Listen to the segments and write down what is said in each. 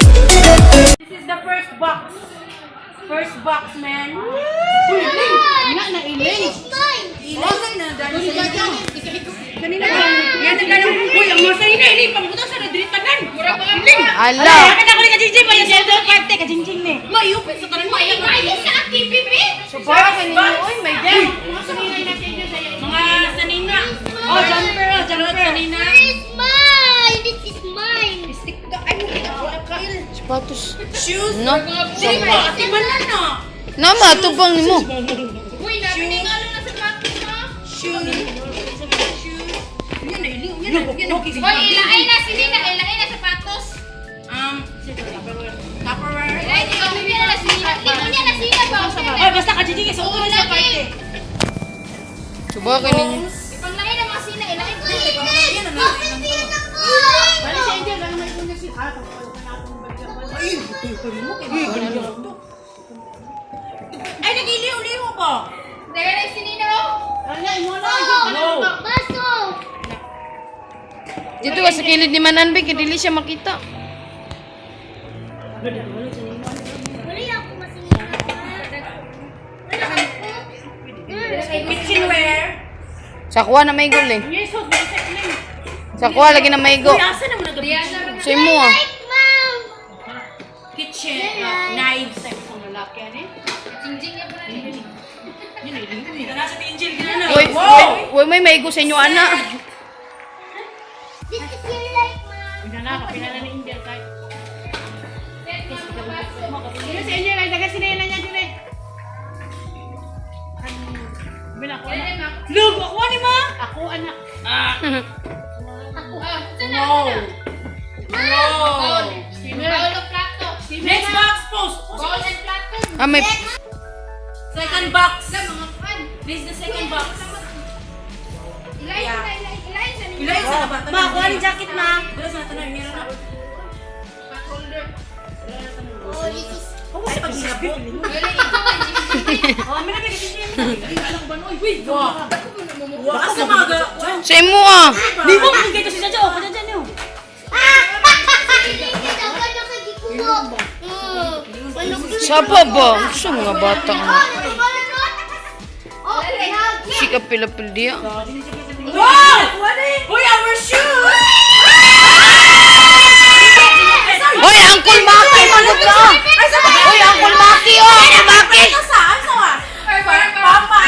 This is the first box. First box, man. Uy, Ling! Nga na iling. This is mine. Ilang na dahil sa inyo. Kanina ba? Yan ang ganun. Uy, ang mga sanina, ini pangbuto sa diri tanan. Mura pa Ling. Ala. Ay, kada ko ni kajinjing pa yung sa parte kajinjing ni. Mayupin sa tanan mo. Ay, sa akin, bibi. Para kanino oy, my God. Mga sanina. Oh, jumper, oh, jumper. Sanina. This is mine. This is mine. Stick ka. Ay, Sapatos. Shoes. No. Dili pa, ati man na na. Na matubang nimo. Uy, namin ni ngalo na sapatos ha. Shoes. Shoes. Yan na, iling. Yan na, yan na. Hoy, ilaay na si Nina, ilaay na sapatos. Tupperware. Ilaay ni kami na si Nina. Lino niya na sila ba? Ay, basta kajinjing sa ulo sa parte. Suba kaninyo. Ipanglain ang mga sila, ilaay ko. Bali si Angel, ano may kunya si Ay, nagiliw-liw ba? Dahil na si Nina oh. Wow. Baso. Dito ka sa kilid ni Manan be, kay dili siya makita. Wala ako masinina. Wala ako. Kitchenware. Sa kuha na may gol eh. Sa kuha lagi na may go. Uy, asa naman na gabi? Sa imo ah. Like, ma'am. Kitchen knives. Ay, kung lalaki yan eh. Jingjing niya pala ni. Yun, iling. Ito na sa Angel. Gina na. Uy, Wow! uy, uy, may maigo sa inyo ana. This is your life, ma'am. Lug, ako ni ma. Ako anak. Ah. Wow. Wow. Bowl of plato. Next box post. Bowl and plato. Ah, may Second box. Mga pan. This is the second box. Ilain Yeah. na, ilain, ilain sa ninyo. Ilain sa kabata. Ma, kuha ni jacket ma. Wala sa tanan, meron na. Pot holder. Oh, this is... Huwag sa paghilabot. Wala, ikaw ang jingjing. Oh, may nagkakit. Uy, wow. Wow, asa mga ga? Sa imo ah. Di mo kung si Jaja, oh, kajaja niyo. Saba ba? Sa mga bata. Sika pila-pil diya. Wow! Uy, our shoes! Hoy, Uncle Maki, manok ka. Hoy, Uncle Maki, oh, Uncle Maki. Ito sa, ano ah? Papa!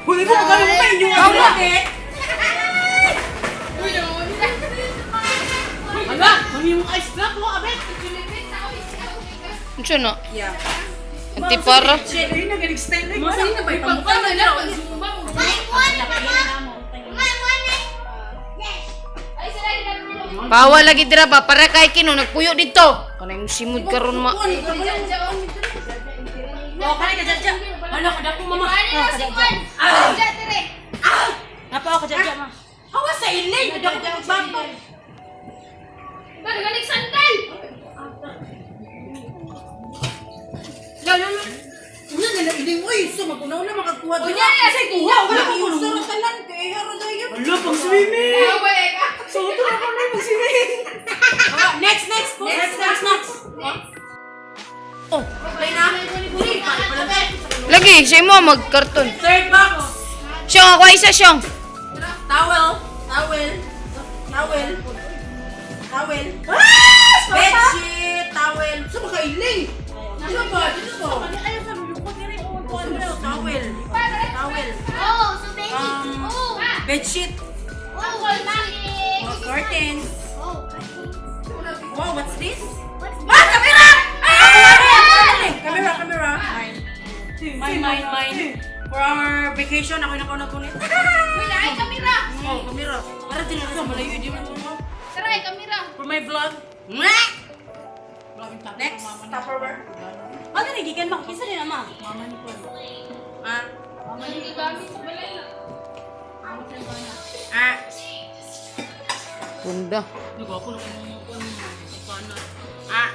Huli mo, pagkano mo pa inyo ang eh. Ala, mami mo ice block mo, abet. Unsa na? Yeah. Antipara. Shit, ayun na galing style. Mga sino ba ipamukha na lang? Pawa lagi dira ba para kay kino nagpuyo dito. Kanay mo simod karon ma. Oh, kani ka jaja. Ala, kadako mama. Ah! Napa ako jaja ma. Hawa sa iling, kadako bato. Balik sandal! La la la. Una nila iling oy, so magunaw na makakuha dira. Unya, Kasi kuha, wala ko usa ra tanan kay ra dayon. Ala, pang swimming! Wala ka. So, ito ako na pang swimming! Ah, next, next, next, next, next. Oh, okay na. Dili, pare pala. Lagi, siya mo magkarton. Third box. Siyong, ako isa, Siyong. Towel, towel, towel, towel. Ah! Bedsheet, towel. Sa makailing. Dito ba? Dito ba? Towel. Towel. Oh, so baby. Oh. Bedsheet. Oh, Maki. Oh, curtains. Oh, Wow, what's this? what's Ah, camera! Ah! Camera, camera. Mine, mine, mine. For our vacation, ako yung nakauna punit. Wala ay kamera. Oh, camera. Para din sa malayo, di man mo. Tara ay kamera. For my vlog. Mwah! Next, Tupperware. Ano na gikan makikisa din ama? Mama ni Paul. Ah, Ang gigamit sa balay na. ah, Bunda. ah.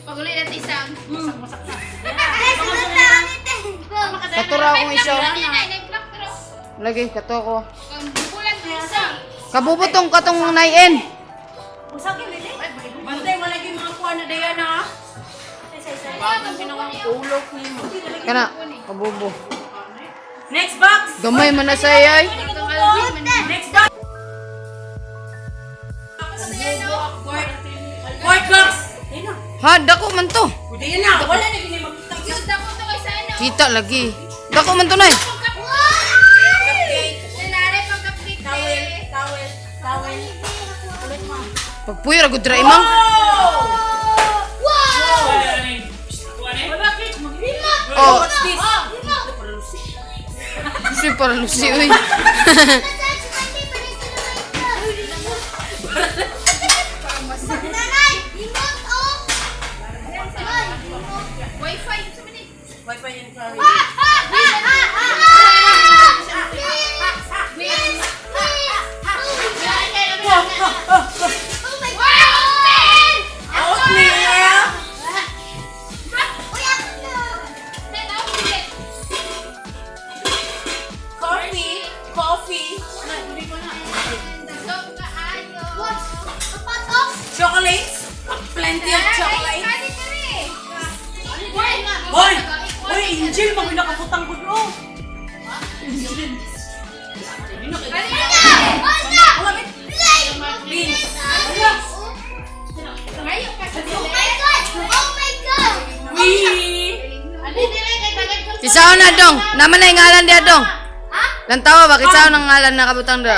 Pagulay natin isang. Masak na. Katura akong isa. Lagi, kato ko. Bulan ko isa. Kabubutong katong nain. Bantay wala gyud mga kuha na Diana. Kana, kabubo. Next box. Gamay man na siya ay. Next box. White box. Ayun na. Ha, dako man to. Diana, wala na gini makita. Yun, dako to kay sa ano. Kita lagi. Dako man to nay. Cupcake. Lalari pang cupcake. Towel, towel, towel. Pagpuyo ra gud ra imang. Oh! Wow! Oh, What's this? si para lusi oy. Nanay! Remote off! Wi-Fi yun sa mani. Wi-Fi and Clary. Oatmeal! Coffee! Coffee! Chocolates! Plenty of chocolate! Hoy! Hoy, Angel! Mga nakaputang ko oh! Wee! Kisaon na dong. Naman na ngalan dia dong. Lantawa ba kisaon ang ngalan na kabutang dra.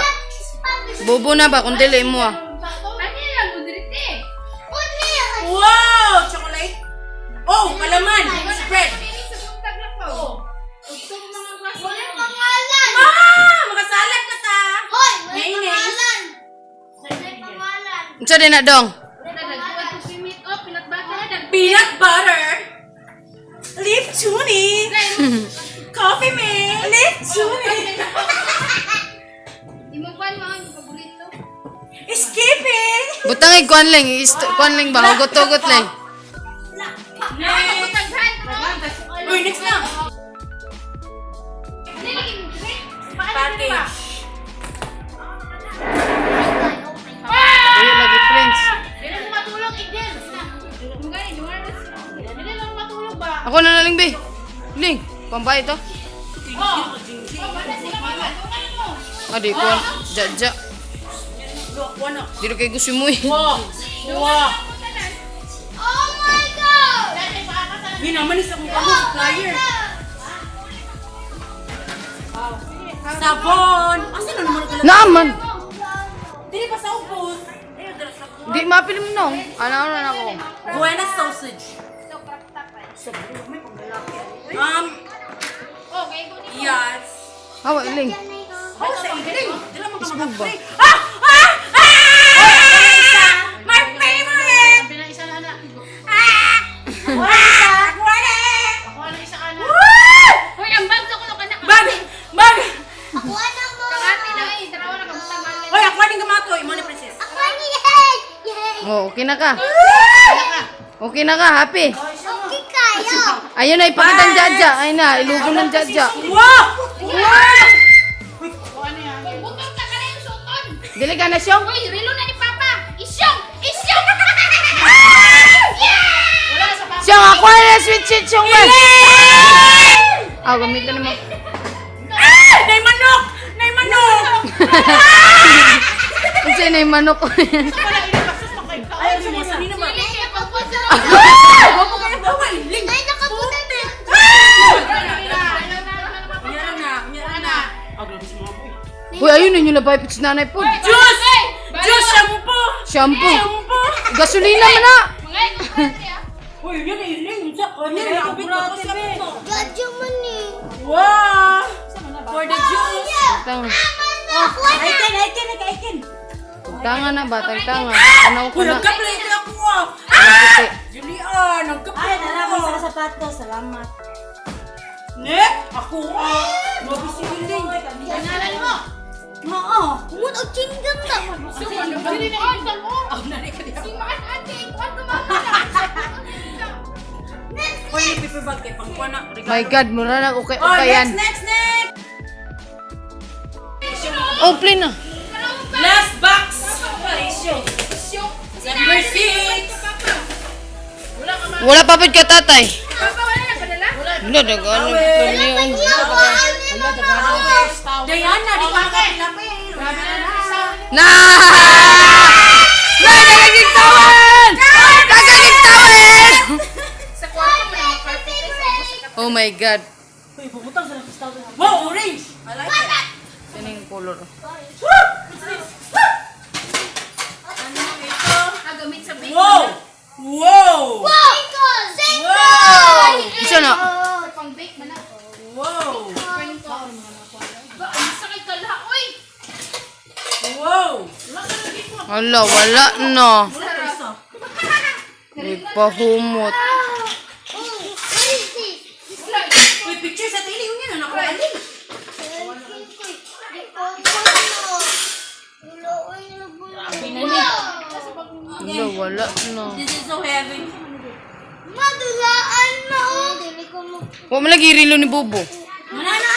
Bubo na ba kung dili mo ah. Ano lang, udrite. Wow! Chocolate! Oh, palaman! Spread! Walang pangalan! Ah! Makasalat na ta! Hoy! Walang Mayonnaise. pangalan! Walang pangalan! Unsa din na dong? Peanut butter! Leaf tuni! Coffee mate! Leaf tuni! Skipping! Butang ay kuan lang, kuan lang ba hugot-hugot lang. Next! Uy, next na! Package! Tuyo lagi friends. Ako na naling be. Ling, pambay to. Adi kuan, ja ja. Wala. Dili kay gusto mo eh. Wow! Wow! Oh my God! Yun naman isa kong kamo supplier. Sabon! Asa na naman ang Naaman. Dili pa sa ubos. Ayun, dala sa kuha. Di mapil mo nong. Ano na ako. Buena sausage. Yes. Hawa ling. Oh, sa iling. Dila man ka Isbog ba? maka-free. Ah! Ah! Ah! My favorite! Ah! Ah! Wala! Woo! Hoy, ang bag ko anak. Bag! Bag! Ako anak mo. Kakati na eh, dalawa na kabutang Hoy, ako aning gamato. Imo ni princess. Ako ni yay! Yay! Oh, okay na ka. Okay na ka, happy. Okay kayo. Ayun na, ipakita ang jaja. Ayun na, ilugo ng jaja. Wow! Wow! Butong ta ka na yung suton. Dili ka na siyong. Uy, relo na ni Papa. Isyong! Isyong! Wala sa Papa. Siyong, ako na sweet shit siyong man. Ah, gamitin na mo. Ah! Nay manok! Nay manok! Kasi na yung manok. Ay, ano sa nina man? Ay, nakapunta na. Wapo kayo ba? Iling! Ay, nakapunta na. Unyara na, unyara na. Ah, grabe sa mga boy. Uy, ayun na yung labay pit si nanay po. Diyos! Diyos, shampoo! Shampoo. Shampoo! Gasolina man na. Mga ikaw, ah. Uy, yun ay iling. Sa kanya, nakabit ako sa ito. Gadyo man eh. Wow! For the juice! Tanga. Manok, wala. Aiken, aiken, aiken! Tanga na ba? Tanga. Tanaw ko Uy, na. nagkaplay ka ako ah! Puti. Julian, nagkaplay Ay, nalaman ako. sa sapatos. Salamat. Ne? Ako ah! Grabe si Iling. Pangalan mo. Oo. Umut og chinggam na. Dili na yung mo. Si Maan ate, ikuan ko mama na. Next. Uy, paper bag kay pangkuha na. Regalo. My God, mura na. Okay, Oh, okay yan. next, next, next! Oh, plane na. Last box! Number 6! Wala pa pud ka tatay. Papa, wala na padala? Wala, nag-ano. Niya, waan ni mama. Diana, di pa nakapilapil. Na! Na! Nagaging tawel! Nagaging tawel! Sa kwarto mo na mga carpet. Oh my God. Uy, bubutang sa sapatos. Wow, orange! I like it. Ano yung color? What's this? Ano ito? Ah, gamit sa bake. Wow! Wow! Single. Single. Wow! Isa na. Pang bake man na. Wow! Ba, ang sakay kala. Uy! Wow! Hala, wala na. May pahumot. Oh, what is this? Uy, picture sa tili yun yan. Nakuha alin. Hala, wala na. This is so heavy. Madulaan mo. Dili ko mo. Huwag mo lagi rilo ni Bobo. Manana!